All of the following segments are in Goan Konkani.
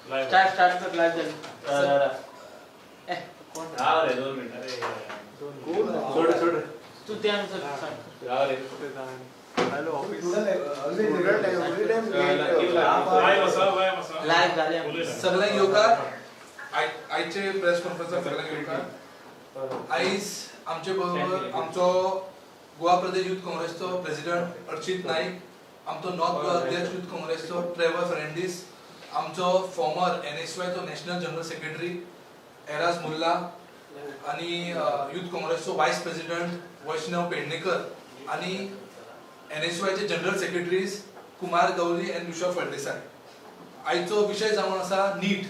स्टार्ट स्टार्ट कर, लाईव्ह झाली. ए, कोण? राव रे, 2 मिनिट. अरे सोड सोड. तू ते आन्सर सांग. राव रे. लाईव्ह झाले. सगळ्यांक येवकार. आयचे प्रेस कॉन्फरन्साक सगळ्यांक येवकार. आयज आमचे बरोबर आमचो गोवा प्रदेश युथ काँग्रेसचो प्रेसिडेंट अर्चित नाईक, आमचो नॉर्थ गोवा अध्यक्ष युथ काँग्रेसचो ट्रेवर फर्नांडीस, आमचो फॉर्मर एनएसवायचो national general secretary Eraj Mulla आणि युथ काँग्रेसचो वायस प्रेसिडेंट वैष्णव पेडणेकर आणि एनएसवायचे जनरल सेक्रेटरीज कुमार गवली आनी विश्वा फळदेसाय. आयचो विशय जावन आसा नीट.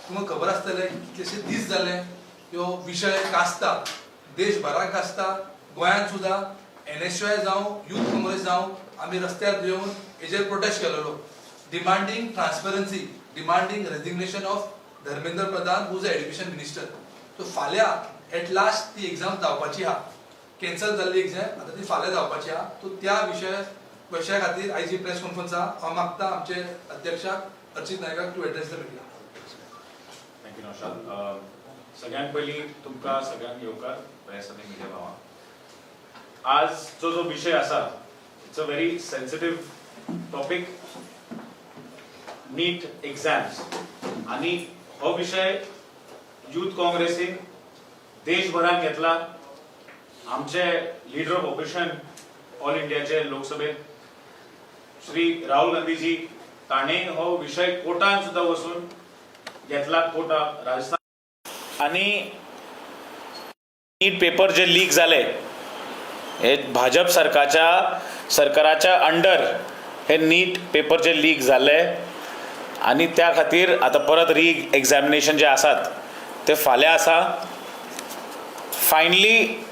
तुमकां खबर आसतलें, कितलेशे दीस जाले ह्यो विशय गाजता, देशभराक गाजता, गोंयांत सुद्दां. एनएसवाय जावं, युथ काँग्रेस जावं, आमी रस्त्यार येवन हेजेर प्रोटेस्ट केलेलो, demanding transparency, demanding resignation of Dharmendra Pradhan, who is a education minister. So फाल्यां एट लास्ट ती एग्जाम जावपाची आहा. कॅन्सल जाल्ली एग्जाम आतां ती फाल्यां जावपाची आहा. सो त्या विशया खातीर आयज ही प्रेस कॉन्फरन्स आहा. हांव मागता आमचे अध्यक्षाक Archit नायकाक to address the media. Thank you Naushad. सगळ्यांत पयलीं तुमकां सगळ्यांक येवकार, प्रेस आनी मिडिया भावांक. आज जो जो विशय आसा, it's a very sensitive topic, NEET exams. आनी हो विशय युथ काँग्रेसीन देशभरान घेतला. आमचे लिडर ऑफ ऑपोजिशन ऑल इंडियाचे लोकसभेत श्री राहुल गांधीजी, ताणें हो विशय कोर्टान सुद्दां वचून घेतला, कोटा, राजस्थान. आणि नीट पेपर जे लीक झाले, हे भाजप सरकाराच्या अंडर हे नीट पेपर जे लीक जाले आणि त्या खातीर आतां परत री एग्जामिनेशन जे आसात ते फाल्यां आसा. फायनली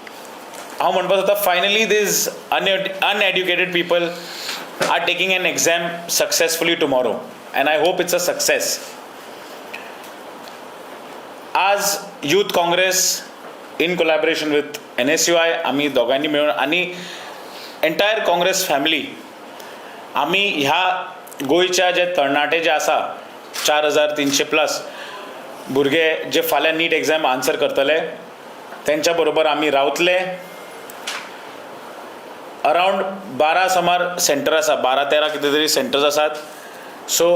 हांव म्हणपाक सोदता, finally these uneducated people are taking an exam successfully tomorrow and I hope it's a success. आज youth Congress in collaboration with NSUI, आमी दोगांयनी मेळून आनी एंटायर काँग्रेस फॅमिली, आमी ह्या गोंयच्या जे तरणाटे जे आसा, 4300 प्लस भुरगे जे फाल्यां नीट एग्जाम आन्सर करतले, तेंच्या बरोबर आमी रावतले. अरावंड 12 सुमार सेंटर आसा, 12-13 कितें तरी सेंटर्स आसात. सो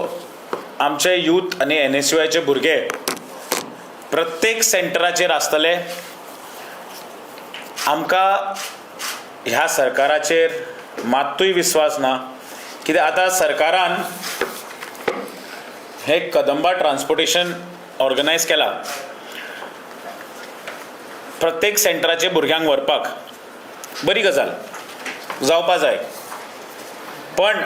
आमचे यूथ आनी एनएसयूआयचे भुरगे प्रत्येक सेंटराचेर आसतले. आमकां ह्या सरकाराचेर मात्तूय विस्वास ना, कित्याक आतां सरकारान हे कदंबा ट्रान्सपोर्टेशन ऑर्गनायज केला प्रत्येक सेंटराचेर भुरग्यांक व्हरपाक. बरी गजाल, जावपा जाय. पण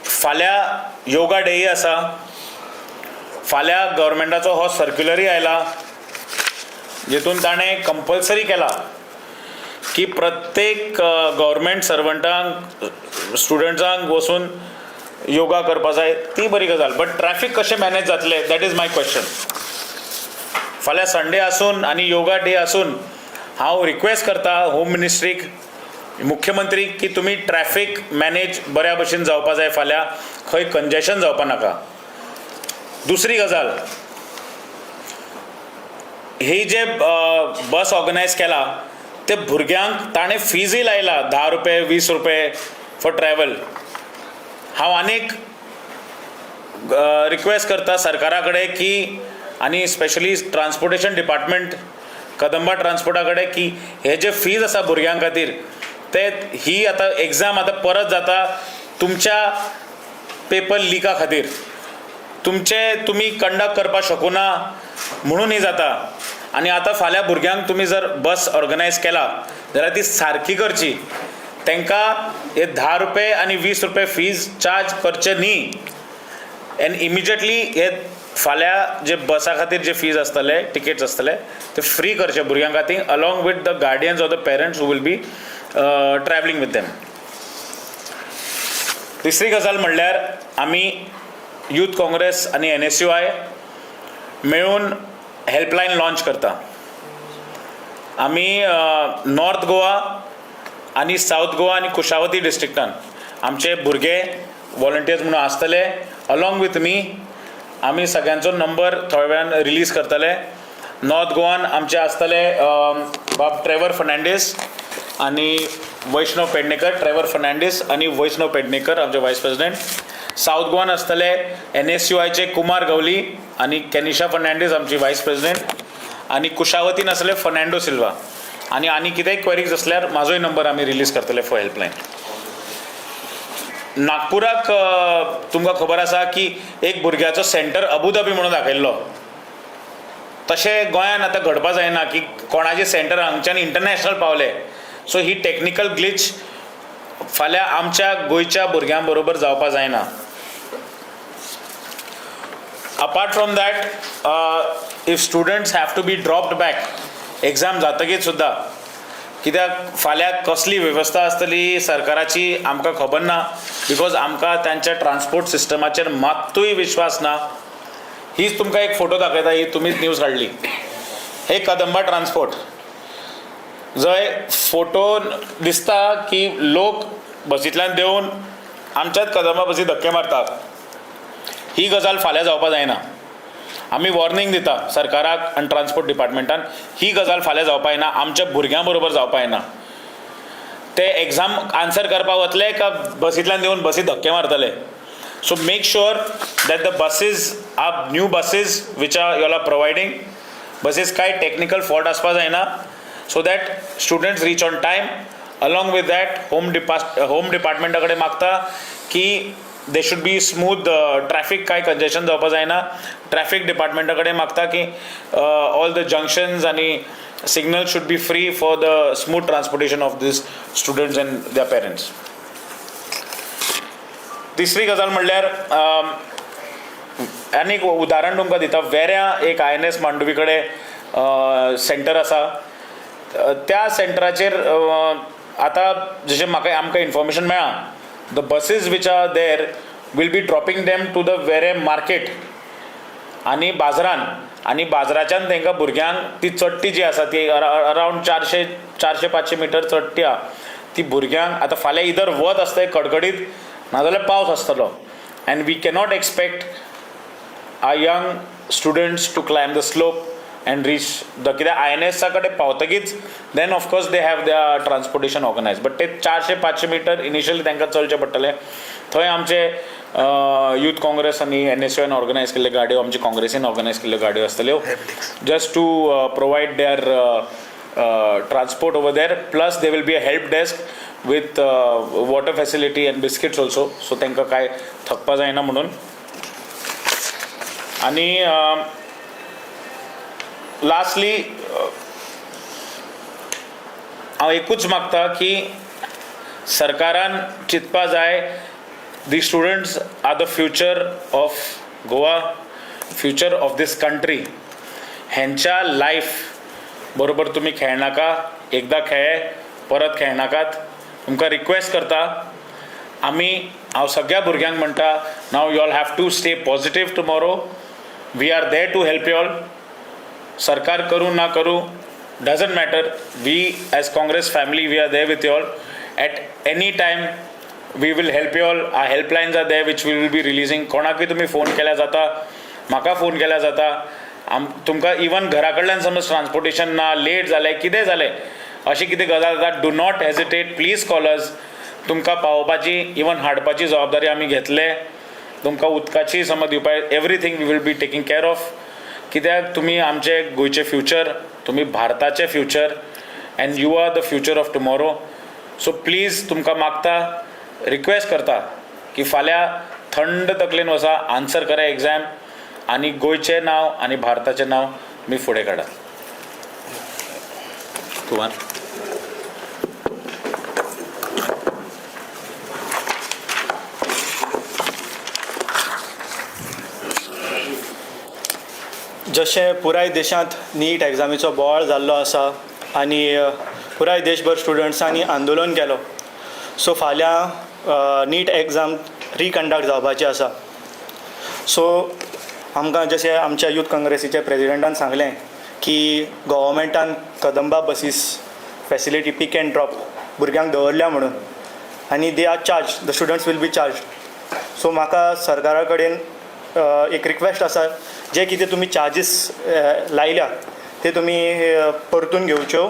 फाल्यां योगा डेय आसा. फाल्यां गव्हर्मेंटाचो हो सर्क्युलरूय आयला, जितून ताणें कंपल्सरी केला की प्रत्येक गव्हर्मेंट सर्वंटांक, स्टुडंट्सांक वचून योगा करपा जाय. ती बरी गजाल, बट ट्रॅफीक कशें मॅनेज जातलें, that is my question. फाल्यां संडे आसून आनी योगा डे आसून हांव रिक्वेस्ट करता होम मिनिस्ट्रीक, मुख्यमंत्री, की तुमी ट्रॅफीक मॅनेज बऱ्या भशेन जावपा जाय. फाल्यां खंय कंजेशन जावपा नाका. दुसरी गजाल, ही जे बस ऑर्गनायज केला, ते भुरग्यांक ताणें फिजूय लायला, 10 रुपये, 20 रुपये फॉर ट्रॅवल. हांव आनीक रिक्वेस्ट करता सरकारा कडेन की आनी स्पेशली ट्रान्सपोर्टेशन डिपार्टमेंट, कदंबा ट्रान्सपोर्टा कडेन की हे जे फीज आसा भुरग्यां खातीर, ते ही आतां एग्जाम आतां परत जाता तुमच्या पेपर लिका खातीर. तुमचे तुमी कंडक्ट करपाक शकूना म्हणून ही जाता. आनी आतां फाल्यां भुरग्यांक तुमी जर बस ऑर्गनायज केला जाल्यार ती सारकी करची. तांकां हे 10 रुपये आनी 20 रुपये फीज चार्ज करचे न्ही. एंड इमिजिएटली हे फाल्यां जे बसा खातीर जे फीज आसतले, टिकेट्स आसतले, ते फ्री करचे भुरग्यां खातीर, along with the guardians or the parents who will be travelling with them. तिसरी गजाल म्हणल्यार, आमी यूथ काँग्रेस आनी एनएसयूआय मेळून हेल्पलायन लॉन्च करता. आमी नॉर्थ गोवा आनी सावथ गोवा आनी कुशावती डिस्ट्रिक्टान आमचे भुरगे वॉलंटियर्स म्हणून आसतले अलॉंग विथ मी. आमी सगळ्यांचो नंबर थोड्या वेळान रिलीज करतले. नॉर्थ गोवान आमचे आसतले बाब ट्रेवर फर्नांडीस आनी वैष्णव पेडणेकर. ट्रेवर फर्नांडीस आनी वैष्णव पेडणेकर आमचे वायस प्रेसिडेंट. सावथ गोवान आसतले NSUIचे कुमार गवली आनी केनिशा फर्नांडीस आमची वायस प्रेसिडेंट. आनी कुशावतीन आसतले फर्नांडो सिल्वा. आनी आनी कितेंय क्वेरीज आसल्यार म्हाजोय नंबर आमी रिलीज करतले फॉर हेल्पलायन. नागपुराक तुमकां खबर आसा की एक भुरग्याचो सेंटर अबुधाबी म्हणून दाखयल्लो. तशें गोंयान आतां घडपा जायना की कोणाचे सेंटर हांगच्यान इंटरनॅशनल पावले. सो ही टॅक्निकल ग्लिच फाल्यां आमच्या गोंयच्या भुरग्यां बरोबर जावपा जायना. Apart from that, if students have to be dropped back exam जातकीच सुद्दां, कित्याक फाल्यां कसली वेवस्था आसतली सरकाराची आमकां खबर ना, because आमकां तांच्या ट्रान्सपोर्ट सिस्टमाचेर मात्तूय विश्वास ना. हीच तुमकां एक फोटो दाखयता, ही तुमीच न्यूज हाडली. हे कदंबा ट्रान्सपोर्ट जंय फोटो दिसता की लोक बसींतल्यान देंवन आमच्याच कदंबा बसी धक्के मारतात. ही गजाल फाल्यां जावपा जायना. आमी वॉर्निंग दिता सरकाराक आनी ट्रान्सपोर्ट डिपार्टमेंटान, ही गजाल फाल्यां जावपा जायना, आमच्या भुरग्यां बरोबर जावपा जायना. ते एग्जाम आन्सर करपाक वतले का बसींतल्यान देंवन बसी धक्के मारतले. So make sure that the buses are new buses which are you are providing buses, कांय टॅक्निकल फॉल्ट आसपा जायना, so that students reach on time. Along with that, home डिपार्टमेंटा कडेन मागता की they should be smooth traffic, कांय कंजेशन जावपा जायना. ट्रॅफिक डिपार्टमेंटा कडेन मागता की ऑल the junctions आनी signal should be free for the smooth transportation of these students and their parents. तिसरी गजाल म्हणल्यार आनी एक उदाहरण तुमकां दिता. वेऱ्यां एक INS Mandovi कडेन सेंटर आसा. त्या सेंटराचेर आतां जशें म्हाका आमकां इन्फॉर्मेशन मेळ्ळां, the buses which are there will be dropping them to the Verem market आनी बाजारान, आनी बाजाराच्यान तांकां भुरग्यांक ती चडटी जी आसा ती अरावंड 400-500 मिटर चडटी आहा ती भुरग्यांक आतां फाल्यां इधर वत आसतलें कडकडीत, नाजाल्यार पावस आसतलो, and we cannot expect our young students to climb the slope and reach the, कित्याक INS कडेन पावतकीच then of course they have their transportation organise, but ते 400-500 मिटर इनिशियली तांकां चलचें पडटलें. थंय आमचे यूथ काँग्रेस आनी NSUN organise केल्ल्यो गाडयो, आमचे काँग्रेसीन ऑर्गनायज केल्ल्यो गाडयो आसतल्यो, just to provide their transport over there. Plus there will be a help desk with water facility and biscuits also, so तांकां कांय थकपा जायना म्हणून. आनी लास्टली हांव एकूच मागता की सरकारान चिंतपा जाय, the students are the future of Goa, future of this country. हेंच्या लायफ बरोबर तुमी खेळनाका. एकदां खेळ्ळे परत खेळनाकात. तुमकां रिक्वेस्ट करता आमी. हांव सगळ्या भुरग्यांक म्हणटा, now you all have to stay positive tomorrow. We are there to help you all. सरकार करूं ना करूं doesn't matter, we as Congress family, we are there with you all at any time. We will help you all. Our helplines are there which we will be releasing. कोणाकूय तुमी फोन केल्यार जाता, म्हाका फोन केल्यार जाता. आम तुमकां इवन घरा कडल्यान समज ट्रान्सपोर्टेशन ना, लेट जालें, कितें जालें, अशी कितें गजाल जाता, do not hesitate, please call us. तुमकां पावोवपाची, इवन हाडपाची जबाबदारी आमी घेतले. तुमकां उदकाची समज दिवपा, everything we will be taking care of, कित्याक तुमी आमचे गोंयचे फ्युचर, तुमी भारताचे future, and you are the future of tomorrow. So please तुमकां मागता, रिक्वेस्ट करता की फाल्यां थंड तकलेन वचा, आन्सर करा एग्जाम आनी गोंयचें नांव आनी भारताचें नांव तुमी फुडें काडात. कुमार. जशें पुराय देशांत नीट एग्जामीचो बोवाळ जाल्लो आसा आनी पुराय देशभर स्टुडंट्सांनी आंदोलन केलो, सो फाल्यां नीट एग्जाम रिकंडक्ट जावपाची आसा. सो आमकां जशें आमच्या यूथ काँग्रेसीच्या प्रेजिडेंटान सांगलें की गव्हर्मेंटान Kadamba buses facility pick and drop भुरग्यांक दवरल्या म्हणून, आनी they are charge, the students will be charge. So म्हाका सरकारा कडेन एक रिक्वेस्ट आसा, जे कितें तुमी चार्जीस लायल्या ते तुमी परतून घेवच्यो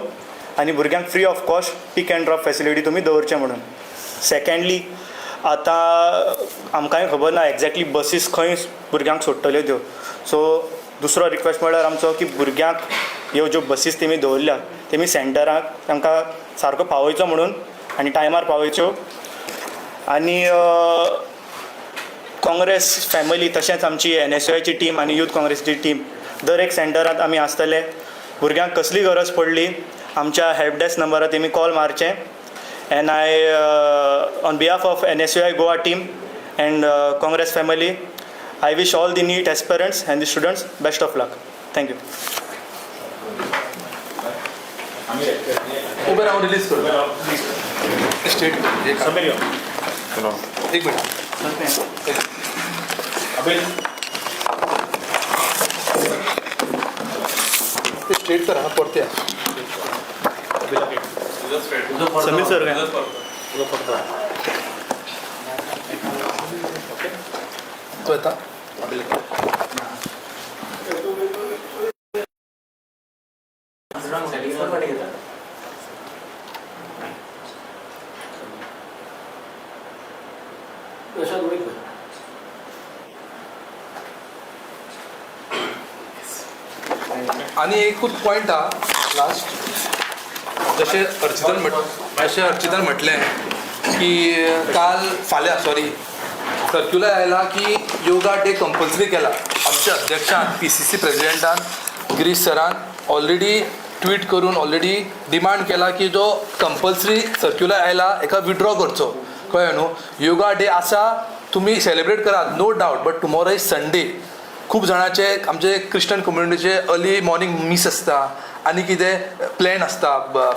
आनी भुरग्यांक free of cost pick and drop facility तुमी दवरचे म्हणून. सेकेंडली, आतां आमकांय खबर ना एग्जॅक्टली बसीस खंय भुरग्यांक सोडटल्यो त्यो. सो दुसरो रिक्वेस्ट म्हळ्यार आमचो की भुरग्यांक ह्यो ज्यो बसीस तेमी दवरल्या तेमी सेंटराक तांकां सारको पावयचो म्हणून आनी टायमार पावयच्यो. आनी काँग्रेस फॅमिली तशेंच आमची एनएसयूआयची टीम आनी यूथ काँग्रेसची टीम दर एक सेंटरांत आमी आसतले. भुरग्यांक कसली गरज पडली आमच्या हेल्प डेस्क नंबरार तेमी call मारचें. And I, on behalf of NSUI Goa team and Congress family, I wish all the NEET aspirants and the students best of luck. Thank you. उबे रावन रिलीज कर स्टेट. समीर यो. एक मिनिट. अबिल. ते स्ट्रेट कर, हा परते. समीर सर काय? तो येता. आनी एकूच पॉयंट हा लास्ट. जशें अर्चितान म्हटलें की काल फाल्यां, सॉरी, सर्क्युलर आयला की योगा डे कंपल्सरी केला. आमच्या अध्यक्षान, पीसीसी प्रेजिडेंटान, गिरीश सरान ऑलरेडी ट्वीट करून ऑलरेडी डिमांड केला की जो कंपल्सरी सर्क्युलर आयला हेका विड्रॉ करचो. कळ्ळें न्हू? योगा डे आसा, तुमी सेलिब्रेट करात, no doubt, but tomorrow is Sunday. खूब जाणांचे, आमचे क्रिश्चन कम्युनिटीचे अर्ली मॉर्निंग मीस आसता आनी कितें प्लॅन आसता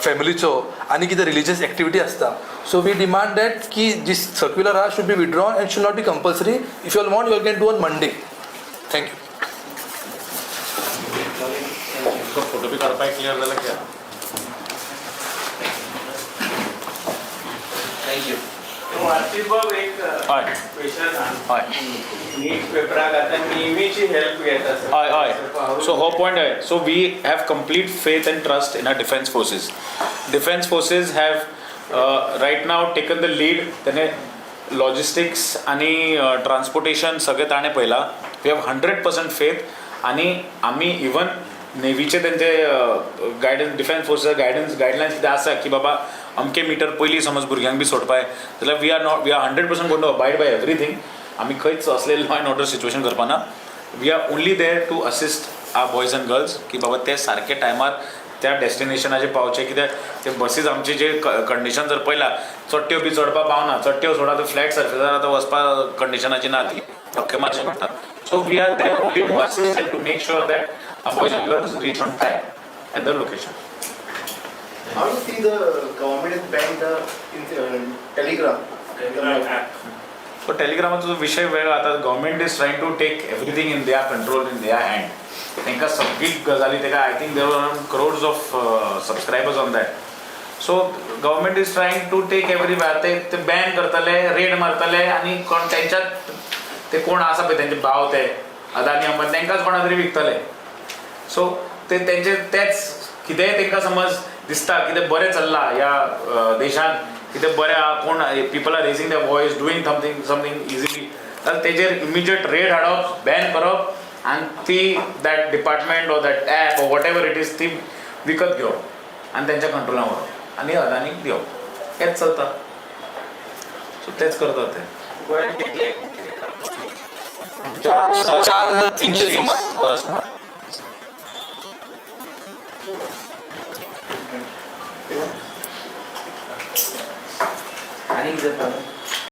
फॅमिलीचो आनी कितें रिलिजियस एक्टिविटी आसता. सो we demand that की जी सर्क्युलर आहा should be withdrawn and should not be compulsory. If you want, you can do on Monday. Thank you. Photo बी काडपाक क्लियर जाल्यार कितें. Thank you. आरती बाब, एक क्वेश्चन. नीट पेपराक आतां नेवीची हेल्प घेता. हय हय सो हो पॉयंट आहे. So we have complete faith and trust in our defence forces. Defence forces have right now taken the lead. त्याने लॉजिस्टिक्स आणि ट्रान्सपोर्टेशन सगळें ताणें पळयलां. We have 100% faith आणि आमी इवन नेवीचे तेंचे guidance, defence forces guidance, guidelines कितें आसा की बाबा अमके मिटर पयलीं समज भुरग्यांक बी सोडपाक जाल्यार we are not, we are 100% going to abide by everything. आमी खंयच असले लॉ एंड ऑर्डर सिच्युएशन करपाना. We are only there to assist our boys and girls की बाबा ते सारके टायमार त्या डेस्टिनेशनाचेर पावचे. कित्याक ते बसीस आमचे जे कंडिशन जर पळयला, चडट्यो बी चडपाक पावना. चडट्यो सोडा, ते फ्लॅट सर्फिसार आतां वचपा कंडिशनाची ना ती, धक्के मारचे पडटा. So we are there only to assist and to make sure that our boys and girls reach on time at the location. How do you see the government has banned the Telegram? So टेलिग्रामाचो जो विशय वेगळो. आतां government is trying to take everything in their control, in their hand. तांकां सगळी गजाली ताका, I think there are crores of subscribers on that. So government is trying to take every ते बॅन करतले, रेड मारतले आनी कोण तेंच्यात ते कोण आसा पळय तेंचे भाव, ते अदानी अंबानी, तांकांच कोणा तरी विकतले. सो ते तेंचे तेच कितेंय तांकां समज दिसता कितें बरें चल्लां ह्या देशान, कितें बरें आहा, कोण people are raising the voice, doing something easily, जाल्यार तेजेर इमिजिएट रेड हाडप, बॅन करप आनी ती that department or that app or whatever it is ती विकत घेवप आनी तेंच्या कंट्रोलान व्हरप आनी अदानीक दिवप. हेंच चलता. सो तेच करतात ते. 4300 सुमार. आनी कितें?